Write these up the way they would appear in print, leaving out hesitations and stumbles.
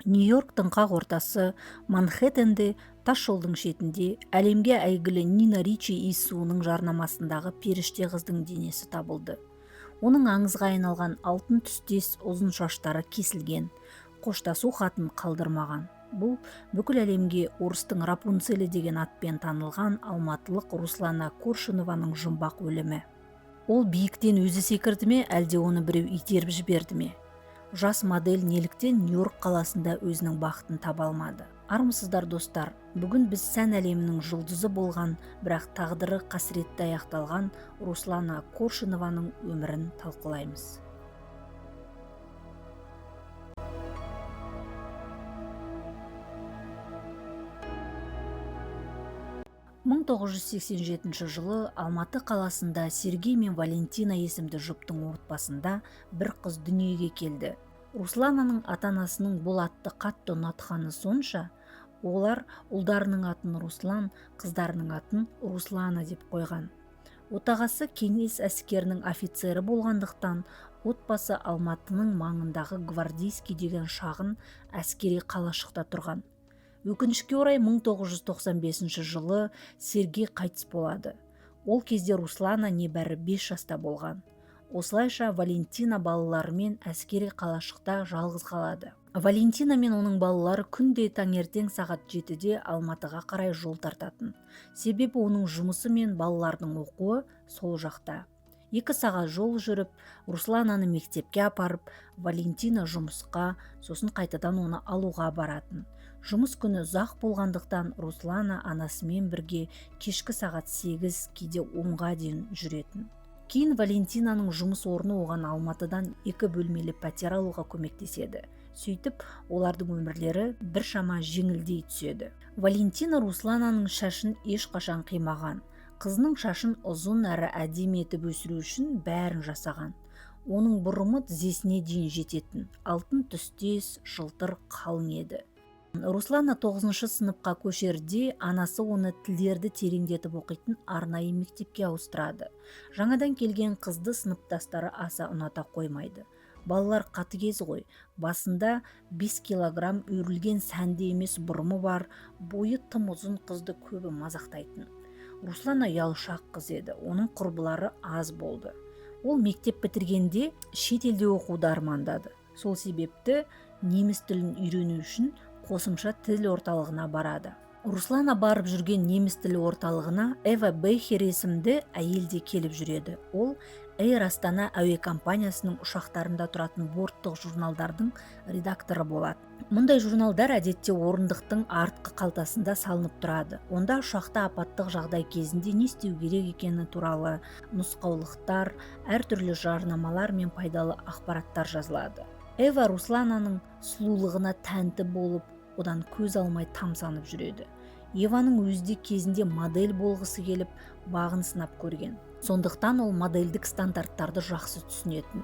Нью-Йорктың қақ ортасы, Манхэттенде, тас жолдың шетінде әлемге әйгілі Нина Ричи иіссуының жарнамасындағы періште қыздың денесі табылды. Оның аңызға айналған алтын түстес ұзын шаштары кесілген, қоштасу хатын қалдырмаған. Бұл бүкіл әлемге орыстың Рапунцелі деген атпен танылған алматылық Руслана Коршунованың жұмбақ өлімі. Ол биіктен өзі секірді ме, әлде оны біреу итеріп жіберді ме? Жас модель неліктен Нью-Йорк қаласында өзінің бақытын таба алмады? Армысыздар, достар! Бүгін біз сән әлемінің жұлдызы болған, бірақ тағдыры қасіретті аяқталған Руслана Коршунованың өмірін талқылаймыз. 1987 жылы Алматы қаласында Сергей мен Валентина есімді жұптың отбасында бір қыз дүниеге келді. Руслананың ата-анасының бұл атты қатты ұнатқаны сонша, олар ұлдарының атын Руслан, қыздарының атын Руслана деп қойған. Отағасы кеңес әскерінің офицері болғандықтан, отбасы Алматының маңындағы Гвардейский деген шағын әскери қалашықта тұрған. Өкінішке орай, 1995 жылы Сергей қайтыс болады. Ол кезде Руслана небәрі 5 жаста болған. Осылайша Валентина балаларымен әскери қалашықта жалғыз қалады. Валентина мен оның балалары күнде таңертең сағат 7-де Алматыға қарай жол тартатын. Себебі оның жұмысы мен балалардың оқуы сол жақта. 2 сағат жол жүріп, Руслананы мектепке апарып, Валентина жұмысқа, сосын қайтадан оны алуға баратын. Жұмыс күні ұзақ болғандықтан Руслана анасымен бірге кешкі сағат 8, кейде 10-ға дейін жүретін. Кейін Валентинаның жұмыс орны оған Алматыдан 2 бөлмелі пәтер алуға көмектеседі. Сөйтіп, олардың өмірлері біршама жеңілдей түседі. Валентина Руслананың шашын ешқашан қимаған. Қызының шашын ұзын әрі әдемі етіп өсіру үшін бәрін жасаған. Оның бұрымы тізесіне дейін жететін, алтын түстес, жылтыр, қалың еді. Руслана 9 сыныпқа көшерде анасы оны тілдерді тереңдетіп оқитын арнайы мектепке ауыстырады. Жаңадан келген қызды сыныптастары аса ұната қоймайды. Балалар қатыгез ғой. Басында 5 килограмм өрілген сәнді емес бұрымы бар, бойы тым ұзын қызды көбі мазақтайтын. Руслана ұялшақ қыз еді, оның құрбылары аз болды. Ол мектеп бітіргенде шет елде оқуды армандады. Сол себепті неміс тілін үйрену үшін қосымша тіл орталығына барады. Руслана барып жүрген неміс тілі орталығына Эва Бейхер есімді әйел де келіп жүреді. Ол Эйр Астана әуе компаниясының ұшақтарында тұратын борттық журналдардың редакторы болады. Мұндай журналдар әдетте орындықтың артқы қалтасында салынып тұрады. Онда ұшақта апаттық жағдай кезінде не істеу керек екені туралы нұсқаулықтар, әртүрлі жарнамалар мен пайдалы ақпараттар жазылады. Эва Руслананың сұлулығына тәнті болып, одан көз алмай тамсанып жүреді. Еваның өзі де кезінде модель болғысы келіп, бағын сынап көрген. Сондықтан ол модельдік стандарттарды жақсы түсінетін.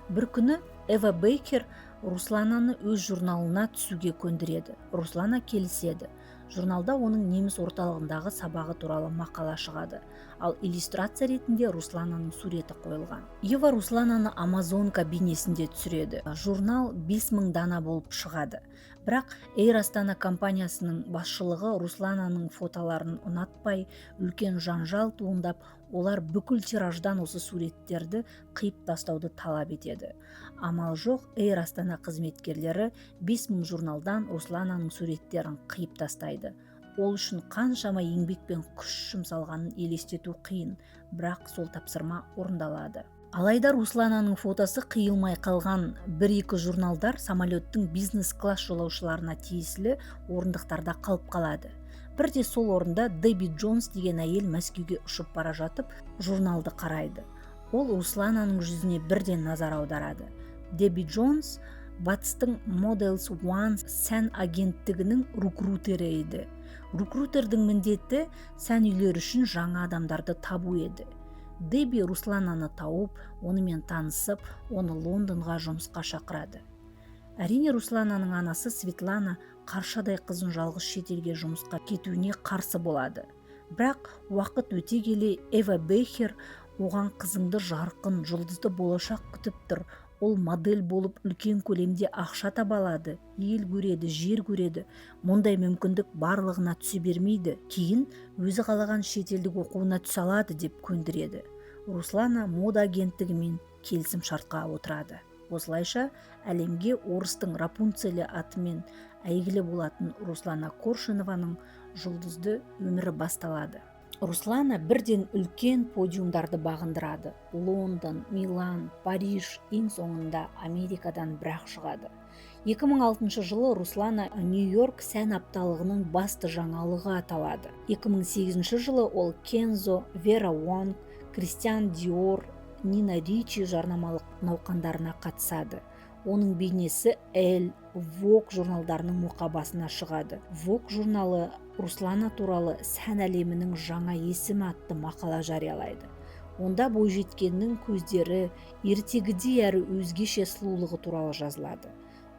Бір күні Эва Бейкер Руслананы өз журналына түсуге көндіреді. Руслана келіседі. Журналда оның неміс орталығындағы сабағы туралы мақала шығады. Ал иллюстрация ретінде Руслананың суреті қойылған. Ева Руслананы Амазонка бейнесінде түсіреді. Журнал 5000 дана болып шығады. Бірақ Эйр Астана компаниясының басшылығы Руслананың фотоларын ұнатпай, үлкен жанжал туындап, олар бүкіл тираждан осы суреттерді қиып тастауды талап етеді. Амал жоқ, Эйр Астана қызметкерлері 5000 журналдан Руслананың суреттерін қиып тастайды. Ол үшін қаншама еңбек пен күш жұмсалғанын елестету қиын, бірақ сол тапсырма орындалады. Алайда Руслананың фотосы қиылмай қалған бір-екі журналдар самолеттің бизнес-класс жолаушыларына тиесілі орындықтарда қалып қалады. Бірде сол орында Дебби Джонс деген әйел Мәскеуге ұшып бара жатып, журналды қарайды. Ол Руслананың жүзіне бірден назар аударады. Дебби Джонс Батыстың Models One сән агенттігінің рекрутері еді. Рекрутердің міндеті сән үйлері үшін жаңа адамдарды табу еді. Дебби Руслананы тауып, онымен танысып, оны Лондонға жұмысқа шақырады. Әрине, Руслананың анасы Светлана қаршадай қызын жалғыз шетелге жұмысқа кетуіне қарсы болады. Бірақ уақыт өте келе Эва Бейхер оған қызыңды жарқын, жұлдызды болашақ күтіп тұр, Ол модель болып үлкен көлемде ақша таба алады, ел көреді, жер көреді. Мұндай мүмкіндік барлығына түсе бермейді. Кейін өзі қалаған шетелдік оқуына түсе алады деп көндіреді. Руслана мода агенттігімен келісім шартқа отырады. Осылайша әлемге орыстың Рапунцелі атымен әйгілі болатын Руслана Коршунованың жұлдызды өмірі басталады. Руслана бірден үлкен подиумдарды бағындырады. Лондон, Милан, Париж, ең соңында Америкадан бірақ шығады. 2006 жылы Руслана Нью-Йорк сән апталығының басты жаңалығы аталады. 2008 жылы ол Кензо, Вера Вонг, Кристиан Диор, Нина Ричи жарнамалық науқандарына қатысады. Оның бейнесі Elle, Vogue журналдарының мұқабасына шығады. Vogue журналы Руслана туралы «Сән әлемінің жаңа есімі» атты мақала жариялайды. Онда бойжеткеннің көздері ертегідей әрі өзгеше сұлулығы туралы жазылады.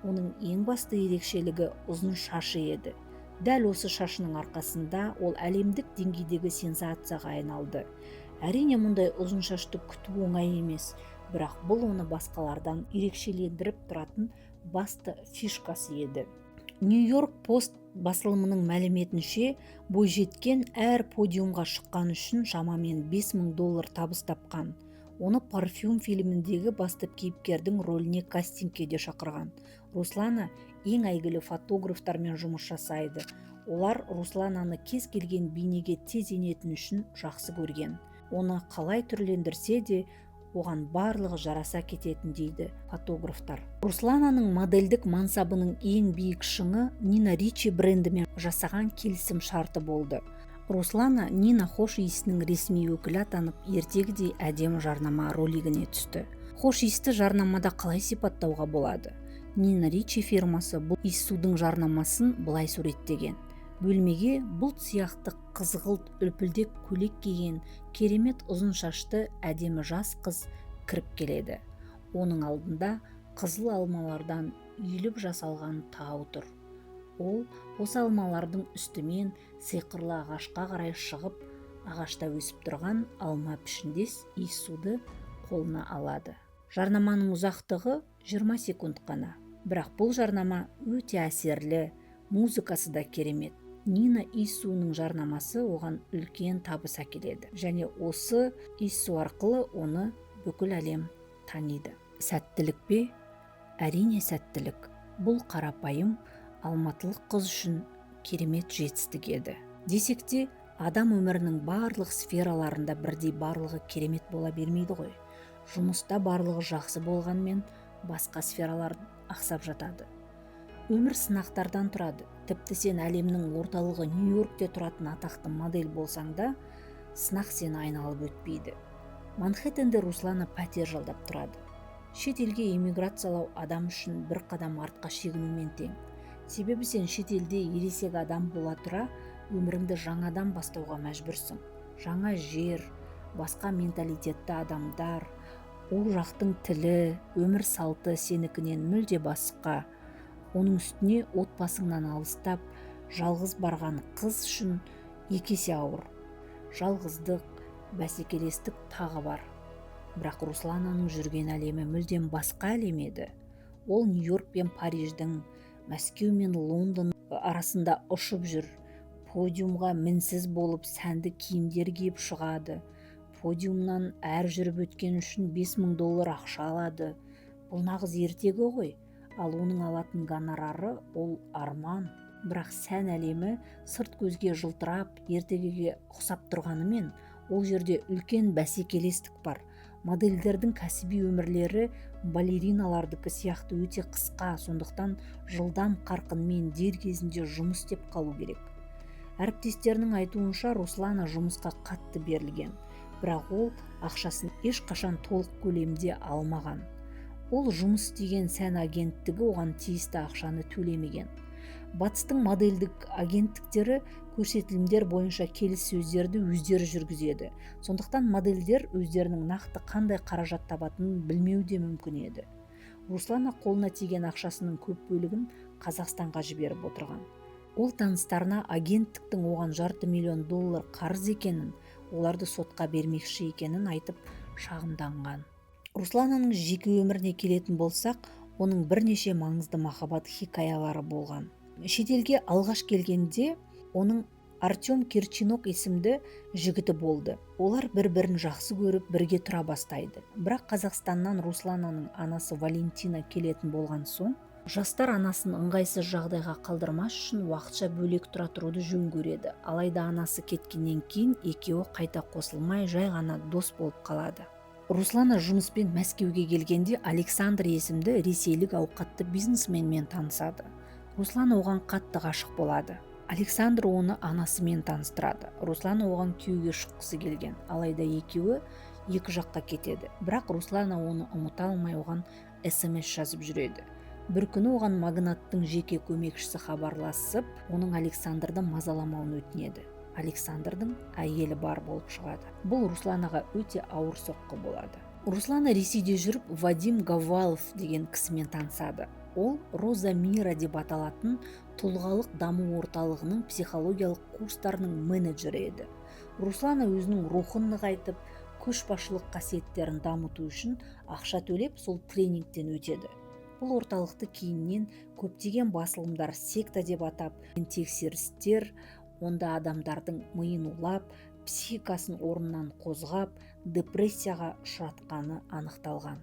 Оның ең басты ерекшелігі ұзын шашы еді. Дәл осы шашының арқасында ол әлемдік деңгейдегі сенсацияға айналды. Әрине, мұндай ұзын шашты күту оңай емес, бірақ бұл оны басқалардан ерекшелендіріп тұратын басты фишкасы еді. Нью-Йорк Пост басылымының мәліметінше, бойжеткен әр подиумға шыққан үшін шамамен 5000 доллар табыс тапқан. Оны «Парфюм» фильміндегі басты кейіпкердің рөліне кастингке де шақырған. Руслана ең әйгілі фотографтармен жұмыс жасайды. Олар Руслананы кез келген бейнеге тез енетіні үшін жақсы көрген. Оны қалай түрлендірсе де, оған барлығы жараса кететін дейді фотографтар. Руслананың модельдік мансабының ең биік шыңы Нина Ричи брендімен жасаған келісім шарты болды. Руслана Нина хош иісінің ресми өкілі атанып, ертегідей әдемі жарнама ролигіне түсті. Хош иісті жарнамада қалай сипаттауға болады? Нина Ричи фирмасы бұл иіссудың жарнамасын былай суреттеген: бөлмеге бұлт сияқты қызғылт үлпілдек көйлек киген, керемет ұзын шашты әдемі жас қыз кіріп келеді. Оның алдында қызыл алмалардан үйіліп жасалған тау тұр. Ол осы алмалардың үстімен сиқырлы ағашқа қарай шығып, ағашта өсіп тұрған алма пішіндес иіссуды қолына алады. Жарнаманың ұзақтығы 20 секунд қана, бірақ бұл жарнама өте әсерлі, музыкасы да керемет. Нина иіссуының жарнамасы оған үлкен табыс әкеледі және осы иіссу арқылы оны бүкіл әлем таниды. Сәттілік пе? Әрине, сәттілік. Бұл қарапайым алматылық қыз үшін керемет жетістік еді. Десек те, адам өмірінің барлық сфераларында бірдей барлығы керемет бола бермейді ғой. Жұмыста барлығы жақсы болғанмен, басқа сфералар ақсап жатады. Өмір сынақтардан тұрады. Тіпті сен әлемнің орталығы Нью-Йоркте тұратын атақты модель болсаң да, сынақ сені айналып өтпейді. Манхэттенде Руслана пәтер жалдап тұрады. Шет елге эмиграциялау адам үшін бір қадам артқа шегінумен тең. Себебі сен шетелде ересек адам бола тұра, өміріңді жаңадан бастауға мәжбүрсің. Жаңа жер, басқа менталитетті адамдар, ол жақтың тілі, өмір салты сенікінен мүлде басқа. Оның үстіне отбасыңнан алыстап, жалғыз барған қыз үшін екі есе ауыр. Жалғыздық, бәсекелестік тағы бар. Бірақ Руслананың жүрген әлемі мүлдем басқа әлем еді. Ол Нью-Йорк пен Париждің, Мәскеу мен Лондон арасында ұшып жүр. Подиумға мінсіз болып, сәнді киімдер киіп шығады. Подиумнан әр жүріп өткен үшін 5000 доллар ақша алады. Бұл нағыз ертегі ғой. Ал оның алатын гонорары ол арман. Бірақ сән әлемі сырт көзге жылтырап, ертегіге ұқсап тұрғанымен, ол жерде үлкен бәсекелестік бар. Модельдердің кәсіби өмірлері балериналардікі сияқты өте қысқа, сондықтан жылдам қарқынмен дер кезінде жұмыс істеп қалу керек. Әріптестерінің айтуынша, Руслана жұмысқа қатты берілген, бірақ ол ақшасын ешқашан толық көлемде алмаған. Ол жұмыс істеген сән агенттігі оған тиісті ақшаны төлемеген. Батыстың модельдік агенттіктері көрсетілімдер бойынша келіссөздерді өздері жүргізеді. Сондықтан модельдер өздерінің нақты қандай қаражат табатынын білмеуі де мүмкін еді. Руслана қолына тиген ақшасының көп бөлігін Қазақстанға жіберіп отырған. Ол таныстарына агенттіктің оған 500 000 доллар қарыз екенін, оларды сотқа бермекші екенін айтып шағымданған. Руслананың жеке өміріне келетін болсақ, оның бірнеше маңызды махаббат хикаялары болған. Шетелге алғаш келгенде оның Артем Кирчинок есімді жігіті болды. Олар бір-бірін жақсы көріп, бірге тұра бастайды. Бірақ Қазақстаннан Руслананың анасы Валентина келетін болған соң, жастар анасын ыңғайсыз жағдайға қалдырмас үшін уақытша бөлек тұра тұруды жөн көреді. Алайда анасы кеткеннен кейін екеуі қайта қосылмай, жай ғана дос болып қалады. Руслана жұмыспен Мәскеуге келгенде Александр есімді ресейлік ауқатты бизнесменмен танысады. Руслана оған қатты ғашық болады. Александр оны анасымен таныстырады. Руслана оған күйеуге шыққысы келген, алайда екеуі екі жаққа кетеді. Бірақ Руслана оны ұмыта алмай, оған СМС жазып жүреді. Бір күні оған магнаттың жеке көмекшісі хабарласып, оның Александрды мазаламауын өтінеді. Александрдың әйелі бар болып шығады. Бұл Русланаға өте ауыр соққы болады. Руслана Ресейде жүріп Вадим Гавалов деген кісімен танысады. Ол «Роза Мира» деп аталатын тұлғалық даму орталығының психологиялық курстарының менеджері еді. Руслана өзінің рухын нығайтып, көшбасшылық қасиеттерін дамыту үшін ақша төлеп, сол тренингтен өтеді. Бұл орталықты кейіннен көптеген басылымдар секта деп атап, тексерістер онда адамдардың миын улап, психикасын орнынан қозғап, депрессияға ұшыратқаны анықталған.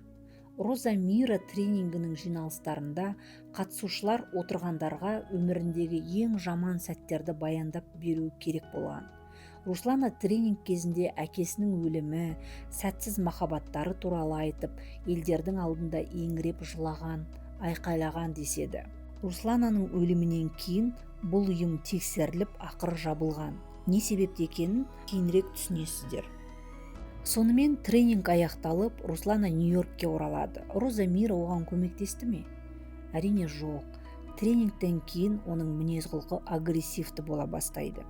«Роза Мира» тренингінің жиналыстарында қатысушылар отырғандарға өміріндегі ең жаман сәттерді баяндап беруі керек болған. Руслана тренинг кезінде әкесінің өлімі, сәтсіз махаббаттары туралы айтып, елдердің алдында еңіреп жылаған, айқайлаған деседі. Руслананың өлімінен кейін бұл ұйым тексеріліп, ақыры жабылған. Не себепті екенін кейінірек түсінесіздер. Сонымен тренинг аяқталып, Руслана Нью-Йоркке оралады. «Роза Мира» оған көмектесті ме? Әрине, жоқ. Тренингтен кейін оның мінез құлқы агрессивті бола бастайды.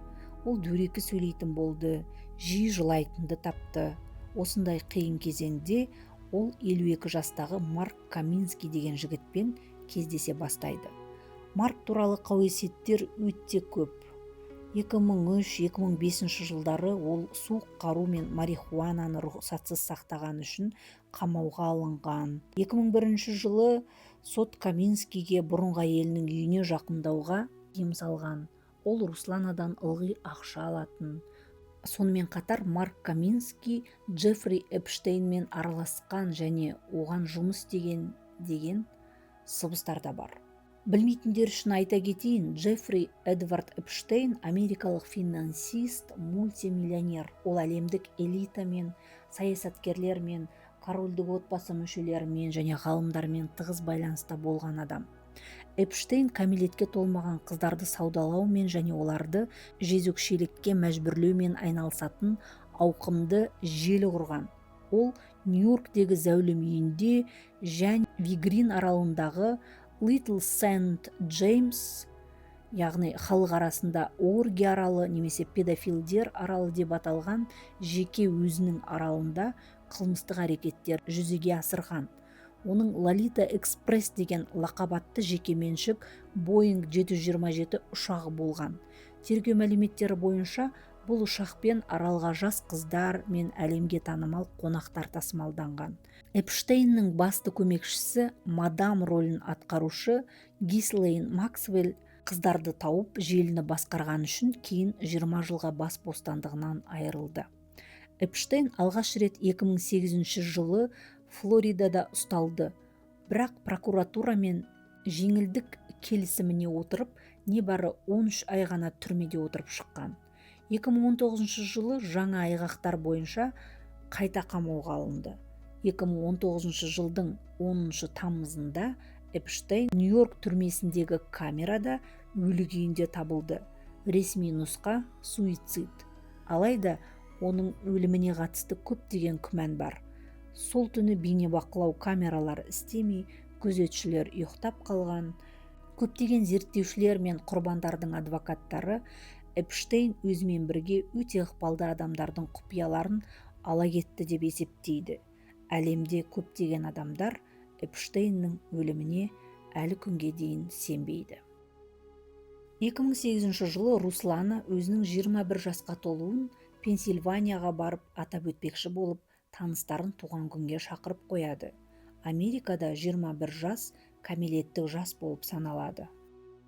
Ол дөрекі сөйлейтін болды, жиі жылайтынды тапты. Осындай қиын кезеңде ол 52 жастағы Марк Каминский деген жігітпен кездесе бастайды. Марк туралы қауесеттер өте көп. 2003-2005 жылдары ол суық қару мен марихуананы рұқсатсыз сақтаған үшін қамауға алынған. 2001 жылы сот Каминскийге бұрынғы әйелінің үйіне жақындауға тыйым салған. Ол Русланадан ылғи ақша алатын. Сонымен қатар Марк Каминский Джеффри Эпштейнмен араласқан және оған жұмыс істеген деген сыбыстар да бар. Білмейтіндер үшін айта кетейін, Джеффри Эдвард Эпштейн – америкалық финансист, мультимиллионер. Ол әлемдік элитамен, саясаткерлермен, корольдік отбасы мүшелерімен және ғалымдармен тығыз байланыста болған адам. Эпштейн кәмелетке толмаған қыздарды саудалаумен және оларды жезөкшелікке мәжбүрлеумен айналысатын ауқымды желі құрған. Ол Нью-Йорктегі зәулім үйінде және Виргин аралындағы Литл Сент Джеймс, яғни халық арасында Оргия аралы немесе педофилдер аралы деп аталған жеке өзінің аралында қылмыстық әрекеттер жүзеге асырған. Оның «Лолита Экспресс» деген лақап атты жекеменшік Боинг 727 ұшағы болған. Тергеу мәліметтері бойынша, бұл ұшақпен аралға жас қыздар мен әлемге танымал қонақтар тасымалданған. Эпштейннің басты көмекшісі, мадам рөлін атқарушы Гислейн Максвелл қыздарды тауып, желіні басқарған үшін кейін 20 жылға бас бостандығынан айырылды. Эпштейн алғаш рет 2008 жылы Флоридада ұсталды, бірақ прокуратурамен жеңілдік келісіміне отырып, небары 13 ай ғана түрмеде отырып шыққан. 2019 жылы жаңа айғақтар бойынша қайта қамауға алынды. 2019 жылдың 10 тамызында Эпштейн Нью-Йорк түрмесіндегі камерада өлі күйінде табылды. Ресми нұсқа – суицид. Алайда оның өліміне қатысты көптеген күмән бар. Сол түні бейнебақылау камералары істемей, күзетшілер ұйықтап қалған. Көптеген зерттеушілер мен құрбандардың адвокаттары Эпштейн өзімен бірге өте ықпалды адамдардың құпияларын ала кетті деп есептейді. Әлемде көптеген адамдар Эпштейннің өліміне әлі күнге дейін сенбейді. 2008 жылы Руслана өзінің 21 жасқа толуын Пенсильванияға барып атап өтпекші болып, таныстарын туған күнге шақырып қояды. Америкада 21 жас кәмелеттік жас болып саналады.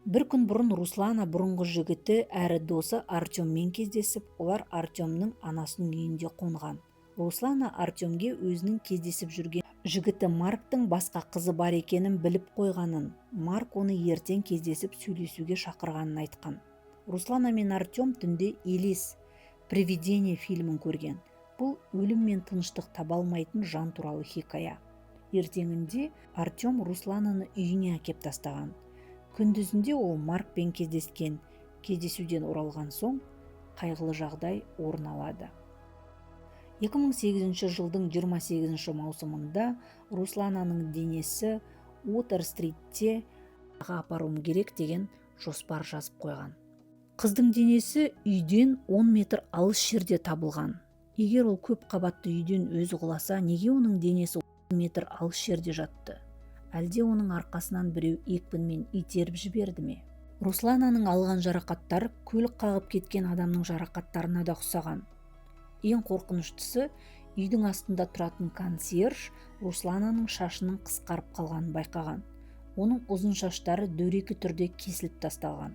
Бір күн бұрын Руслана бұрынғы жігіті әрі досы Артеммен кездесіп, олар Артемнің анасының үйінде қонған. Руслана Артемге өзінің кездесіп жүрген жігіті Марктың басқа қызы бар екенін біліп қойғанын, Марк оны ертең кездесіп сөйлесуге шақырғанын айтқан. Руслана мен Артем түнде «Елес» «Привидение» фильмін көрген. Бұл өлім мен тыныштық таба алмайтын жан туралы хикая. Ертеңінде Артем Руслананы үйіне әкеп тастаған. Күндізінде ол Маркпен кездескен. Кездесуден оралған соң қайғылы жағдай орын алады. 2008 жылдың 28 маусымында Руслананың денесі Уотер-стритте апаруым керек деген жоспар жазып қойған. Қыздың денесі үйден 10 метр алыс жерде табылған. Егер ол көп қабатты үйден өзі құласа, неге оның денесі 10 метр алыс жерде жатты? Әлде оның арқасынан біреу екпінмен итеріп жіберді ме? Руслананың алған жарақаттары көлік қағып кеткен адамның жарақаттарына да ұқсаған. Ең қорқыныштысы, үйдің астында тұратын консьерж Руслананың шашының қысқарып қалғанын байқаған. Оның ұзын шаштары дөрекі түрде кесіліп тасталған.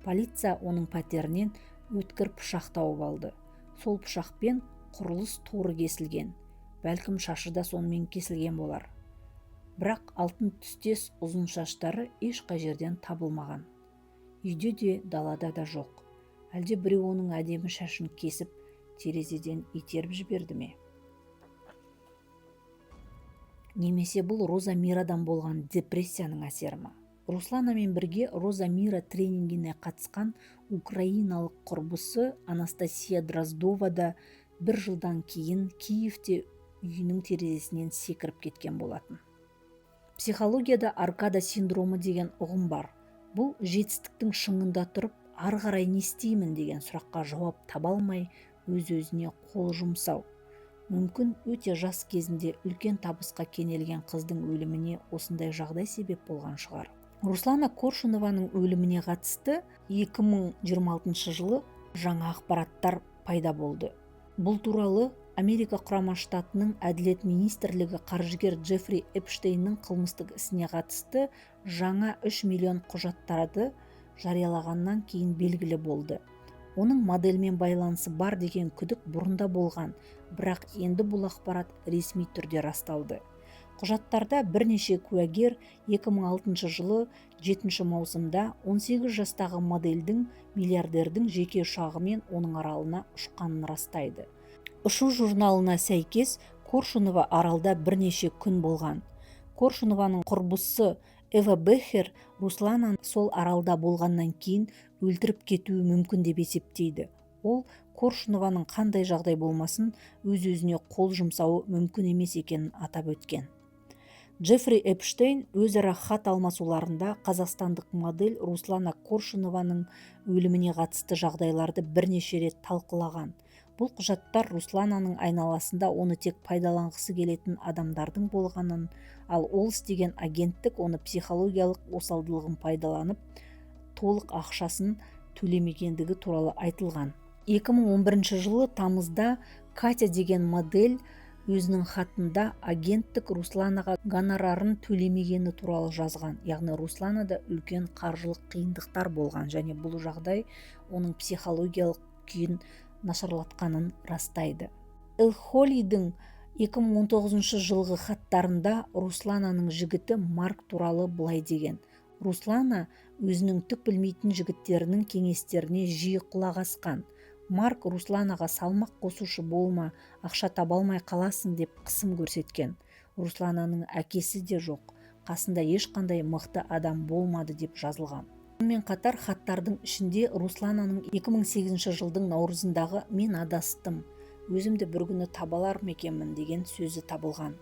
Полиция оның пәтерінен өткір пышақ тауып алды. Сол пышақпен құрылыс торы кесілген. Бәлкім, шашы да сонымен кесілген болар. Бірақ алтын түстес ұзын шаштары ешқай жерден табылмаған. Үйде де, далада да жоқ. Әлде біреу оның әдемі шашын кесіп, терезеден итеріп жіберді ме? Немесе бұл Роза Мирадан болған депрессияның әсері ма? Русланамен бірге Роза Мира тренингіне қатысқан украиналық құрбысы Анастасия Дроздова да бір жылдан кейін Киевте үйінің терезесінен секіріп кеткен болатын. Психологияда аркада синдромы деген ұғым бар. Бұл жетістіктің шыңында тұрып, ары қарай не істеймін деген сұраққа жауап таба алмай, өз-өзіне қол жұмсау. Мүмкін, өте жас кезінде үлкен табысқа кенелген қыздың өліміне осындай жағдай себеп болған шығар. Руслана Коршунованың өліміне қатысты 2026 жылы жаңа ақпараттар пайда болды. Бұл туралы Америка Құрама Штатының Әділет министрлігі қаржыгер Джеффри Эпштейннің қылмыстық ісіне қатысты жаңа 3 миллион құжаттарды жариялағаннан кейін белгілі болды. Оның модельмен байланысы бар деген күдік бұрында болған, бірақ енді бұл ақпарат ресми түрде расталды. Құжаттарда бірнеше куәгер 2006 жылы 7 маусымда 18 жастағы модельдің миллиардердің жеке ұшағымен оның аралына ұшқанын растайды. Ұшу журналына сәйкес, Коршунова аралда бірнеше күн болған. Коршунованың құрбысы Эва Бехер Руслананы сол аралда болғаннан кейін өлтіріп кетуі мүмкін деп есептейді. Ол Коршунованың қандай жағдай болмасын өз-өзіне қол жұмсауы мүмкін емес екенін атап өткен. Джеффри Эпштейн өзара хат алмасуларында қазақстандық модель Руслана Коршунованың өліміне қатысты жағдайларды бірнеше рет талқылаған. Бұл құжаттар Руслананың айналасында оны тек пайдаланғысы келетін адамдардың болғанын, ал ол істеген агенттік оны психологиялық осалдылығын пайдаланып, толық ақшасын төлемегендігі туралы айтылған. 2011 жылы тамызда Катя деген модель өзінің хатында агенттік Русланаға гонорарын төлемегені туралы жазған. Яғни Русланада үлкен қаржылық қиындықтар болған және бұл жағдай оның психологиялық күйін нашарлатқанын растайды. Эл Холлидің 2019 жылғы хаттарында Руслананың жігіті Марк туралы былай деген: Руслана өзінің түк білмейтін жігіттерінің кеңестеріне жиі құлақ асқан. Марк Русланаға салмақ қосушы болма, ақша таба алмай қаласың деп қысым көрсеткен. Руслананың әкесі де жоқ, қасында ешқандай мықты адам болмады деп жазылған. Сонымен қатар хаттардың ішінде Руслананың 2008 жылдың наурызындағы «Мен адастым, өзімді бір күні таба алар ма екенмін» деген сөзі табылған.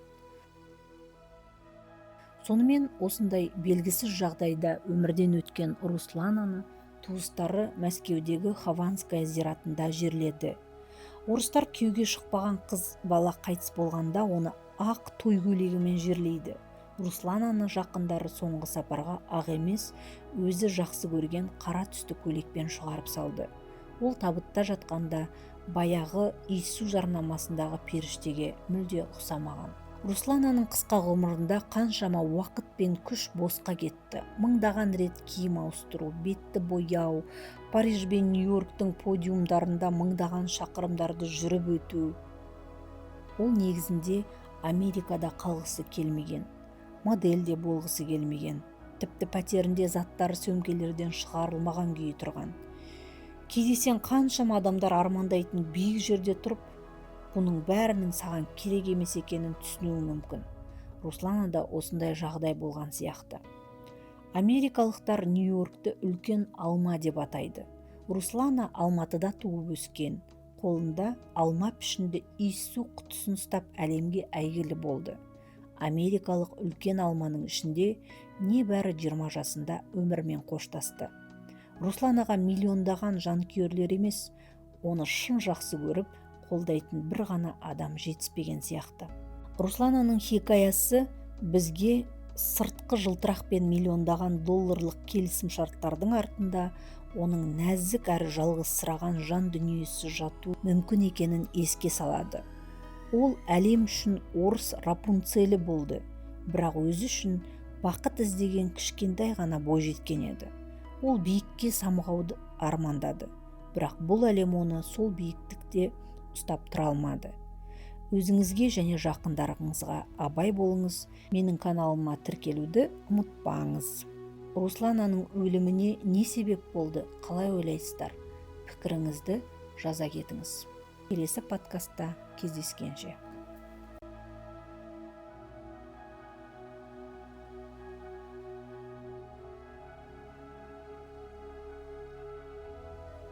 Сонымен осындай белгісіз жағдайда өмірден өткен Руслананы туыстары Мәскеудегі Хованская зиратында жерледі. Орыстар күйеуге шықпаған қыз бала қайтыс болғанда оны ақ той көйлегімен жерлейді. Руслананы жақындары соңғы сапарға ақ емес, өзі жақсы көрген қара түсті көйлекпен шығарып салды. Ол табытта жатқанда Баяғы иіссу жарнамасындағы періштеге мүлде ұқсамаған. Руслананың қысқа ғұмырында қаншама уақыт пен күш босқа кетті. Мыңдаған рет киім ауыстыру, бетті бояу, Париж бен Нью-Йорктің подиумдарында мыңдаған шақырымдарды жүріп өту. Ол негізінде Америкада қалғысы келмеген, модель де болғысы келмеген. Тіпті пәтерінде заттары сөмкелерден шығарылмаған күйі тұрған. Кейде сен қаншама адамдар армандайтын биік жерде тұрып, бұның бәрінің саған керек емес екенін түсінуі мүмкін. Русланада осындай жағдай болған сияқты. Америкалықтар Нью-Йоркті үлкен алма деп атайды. Руслана Алматыда туып өскен. Қолында алма пішінді иіссу құтысын ұстап, әлемге әйгілі болды. Америкалық үлкен алманың ішінде небәрі 20 жасында өмірмен қоштасты. Русланаға миллиондаған жанкүйерлер емес, оны шын жақсы көріп, қолдайтын бір ғана адам жетіспеген сияқты. Руслананың хикаясы бізге сыртқы жылтырақ пен миллиондаған долларлық келісімшарттардың артында оның нәзік әрі жалғызсыраған жан дүниесі жату мүмкін екенін еске салады. Ол әлем үшін орыс Рапунцелі болды, бірақ өзі үшін бақыт іздеген кішкентай ғана бойжеткен еді. Ол биікке самғауды армандады, бірақ бұл әлем оны сол биіктікте ұстап тұра алмады. Өзіңізге және жақындарыңызға абай болыңыз. Менің каналыма тіркелуді ұмытпаңыз. Руслананың өліміне не себеп болды, қалай ойлайсыздар? Пікіріңізді жаза кетіңіз. Келесі подкастта кездескенше.